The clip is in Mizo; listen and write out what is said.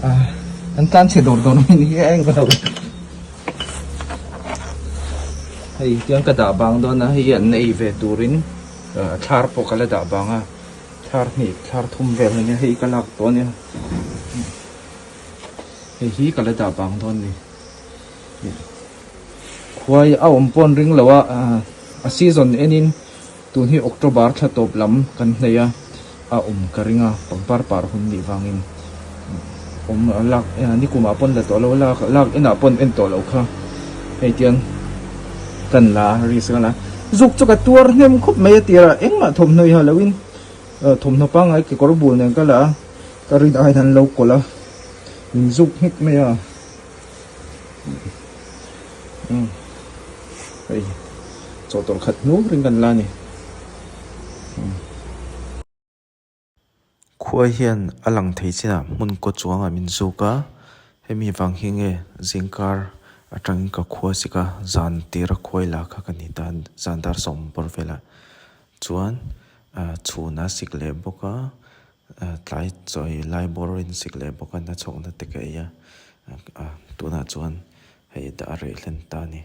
An tlan chhe dawr dawr mai ni hi a eng lo. Hei tiang ka dah bang dawn a, hei an ei ve turin thlar pawh ka la dah bang a, thlar hnih thlar thum vel a nia hei ka lak tawh a nia. Hei hi ka la dah bang dawn a ni. Khuai a awm pawh an ring lo a, a season enin tun hi October thla tawp lam kan hnei a, a awm ka ring a, pangpar par hun nih vangin awm lak nikumah pawn la tawh lo lak lak inah pawn en tawh loh kha hei tiang kan la risk a la zuk chu ka tuar hnem khawp mai a tirah engmah thawmhnaw i ha loin thawmhnaw pangngai kekawr bul nen ka la a, ka rin aiin an lo kawlh a, min zuk nghek mai a. Hei chawhtawlh khat hnu ring kan la a ni. Khua hian a lang thei chinah hmun kaw chuangah min zuk a, hemi vang hi nge zingkar atangin ka khua sik a, zan tira khuai la kha ka ni ta zan dar sawm bawr velah chuan chhun a sik leh bawk a. Tlai chawi lai bawr in sik leh bawk a na chhawkna te ka ei a, tunah chuan hei a reh hlen ta a ni.